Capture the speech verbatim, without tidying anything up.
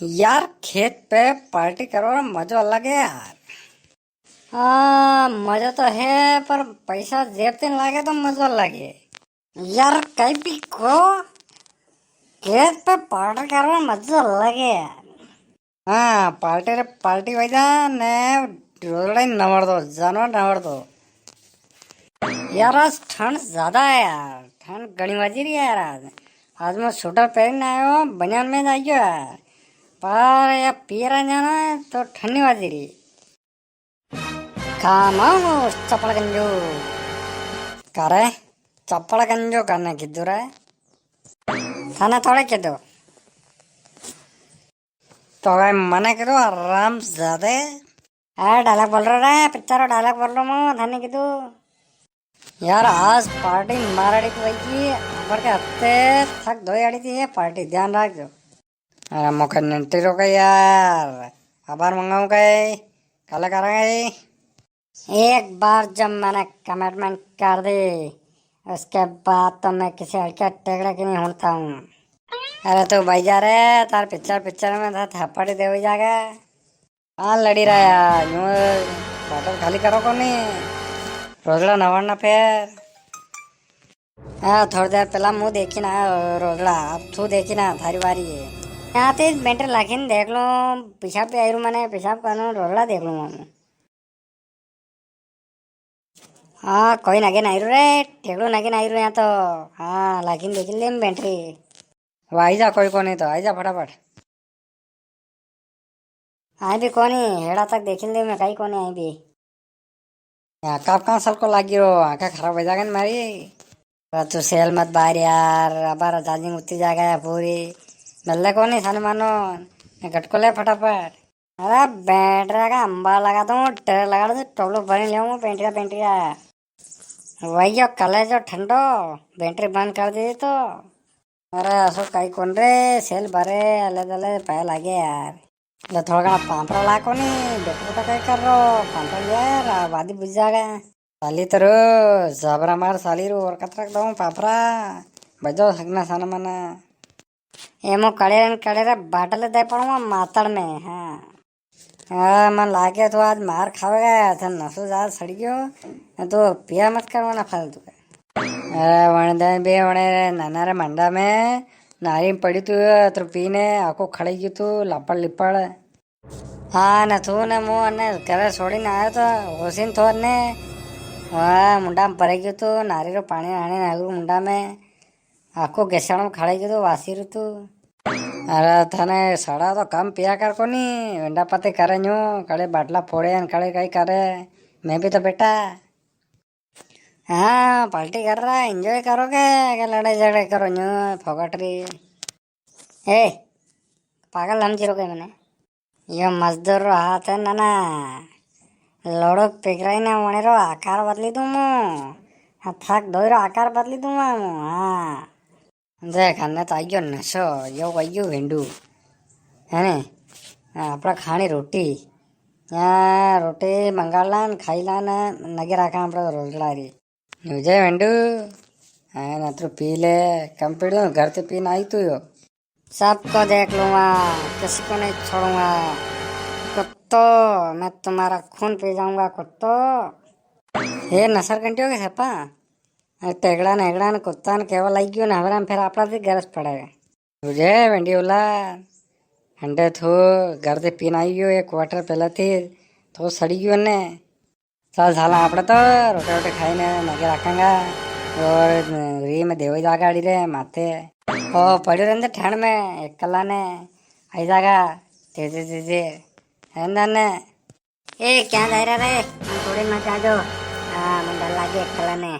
यार, खेत पे पार्टी करवा रो मजो अलग है यार। हाँ, मजो तो है, पर पैसा जेब तीन लागे तो मजो अलग है। यार, कई भी को, खेत पे पार्टी करवा रो मजो अलग है यार। हाँ, पार्टी रे पार्टी वई जा ने, रोजड़ा ही नवर दो, जानवर नवर दो। यार, आज ठंड ज्यादा है यार, ठंड घणी वाजी री है यार। आज, आज मैं स्वेटर पहन आयो, बनियान में आई गयो यार, पर या पीरा जाना है तो ठंडी वाजी री। काम चपड़ गंजो करे, चपड़ गंजो करने की दूर है, थाने थोड़े के दो। तो भाई मने करो आराम ज्यादा। अरे डायलॉग बोल रो रे, पिक्चर रो डायलॉग बोल रो मो, थाने कीधु। यार आज पार्टी माराड़ी तो वही की, अबर के हफ्ते थक दो आड़ी थी ये पार्टी, ध्यान रख जो। अरे मुखे नंटी रो के यार, अबार मंगाऊं कई, काले करांगे। एक बार जब मैंने कमिटमेंट कर दी, उसके बाद तो मैं किसी लड़के टेकड़े की नहीं हुणता हूँ। अरे तू भाई जा रे, तार पिक्चर पिक्चर में था थप्पड़ ही दे हुई जागा। हाँ लड़ी रहा यार, यूं बॉटल खाली करो कोनी, रोजड़ा नवाड़ना फेर। हाँ, थोड़ी देर पहला मुंह देखी ना, रोजड़ा, अब तू देखी ना, थारी बारी है। यहाँ ते बैटरी लाखी ने देख लो, पेशाब पे आई रू, मैंने पेशाब करनो, रोजड़ा देख लूँ मैं। हाँ, कोई नगे नहीं रू रे, टेकड़ो नगे नहीं रू यहाँ तो। हाँ, लाखी ने देखी ले बैटरी। वो आई जा, कोई कोनी तो, आई जा फटाफट। आई भी कोनी, हेड़ा तक देखी ले मैं, कई कोनी आई भी। आका कहाँ सबको लागी रो, आका खराब हो जागा ना मारी। अरे तू सेल मत बाहर यार, अबार चार्जिंग उतरी जागा है पूरी। मिलने कोनी साने मानो, ने गटको ले फटाफट। अरे बैटरी का अंबा लगा दूं, टेर लगा दूं, टोलो भरी ले बैटरी का, बैटरी का। वही यो कलेजो ठंडो, बैटरी बंद कर दी तो। अरे असो कई कोन रे, सेल भरे, अले दले पाया लागे यार। ले थोड़ा घणा पापड़ा ला कोनी, बेटो तो कई कर रो, पापड़ा ले यार, आ, वादी बुझ जागा। साली तो रो, जबरा मार साली रो, और कतरक दऊं पापड़ा, बजो हगना साना मना। ए मो कड़े रे, कड़े रे, बाटल दे पड़ूंगा मातड़ में, हाँ। आ, मन लागे तो आज मार खावेगा, थने नशो ज्यादा सड़ गयो, तो पिया मत करवाना फालतू का। अरे वण दे बे, वणे रे नाना रे मंडा में नारी पड़ी तू, अतरो पीने आको खड़े गयो तू, लापड़ लिपड़। हाँ, न तू न मु अने घरे छोड़ी ने आयो तो होशिन थो ने, वाह, मुंडा में परे गयो तू, नारी रो पाणी आने नागरू मुंडा में। आको घेसाणो में खड़े गयो तो वासी रो तू। अरे थने सड़ा तो कम पिया कर कोनी, वेंडा पते करे न्यू, कड़े बाटला फोड़े अन कड़े कई करे, मैं भी तो बेटा। हाँ, पार्टी कर रहा है, एंजॉय करो के, के लड़ाई झगड़े करो न्यू, फोकट री। ए, पागल समझी रो के मने? यो मजदूर रो हाथ है ना ना, लोड़ो पिगराई ने वणे रो आकार बदली दूं मु। हाँ, थक दोई रो आकार बदली दूं मु, हाँ। देख, अने तो आइयो नशो, यो आइयो वेंडू, है ने? हाँ, आपड़ा खानी रोटी। हाँ, रोटी मंगा लान, खाई लान, नगे राखा आपड़ा रोजड़ा री। न्यू जय वेंडू, हाँ, ना तो पी ले, कम पी लो, घर ते पीने आई तू यो। सबको देख लूंगा, किसी को नहीं छोड़ूंगा। कुत्तो, मैं तुम्हारा खून पी जाऊंगा, कुत्तो। हे नसर कंटियो के सपा, ए टेगड़ा ने हेगड़ा ने कुत्ता ने केवा लागी गयो ने, हमारा में फिर आपड़ा भी गरज पड़ेगा। तुझे वेंडी उला, हंडे थो, घर ते पीन आई गयो, एक क्वार्टर पहला थी, तो सड़ी गयो ने। चल साला, आपड़े तो रोटे रोटे खाई ने नगे रखेंगा, और री में देवे जागा अड़ी रे माथे। ओ, पड़्यो रहंदे ठंड में, एकला ने, आई जागा, धीरे धीरे, है ना ने। ए, क्या जा रहा रे? थोड़े मत आ जाओ। हाँ, मन डर लागे एकला ने।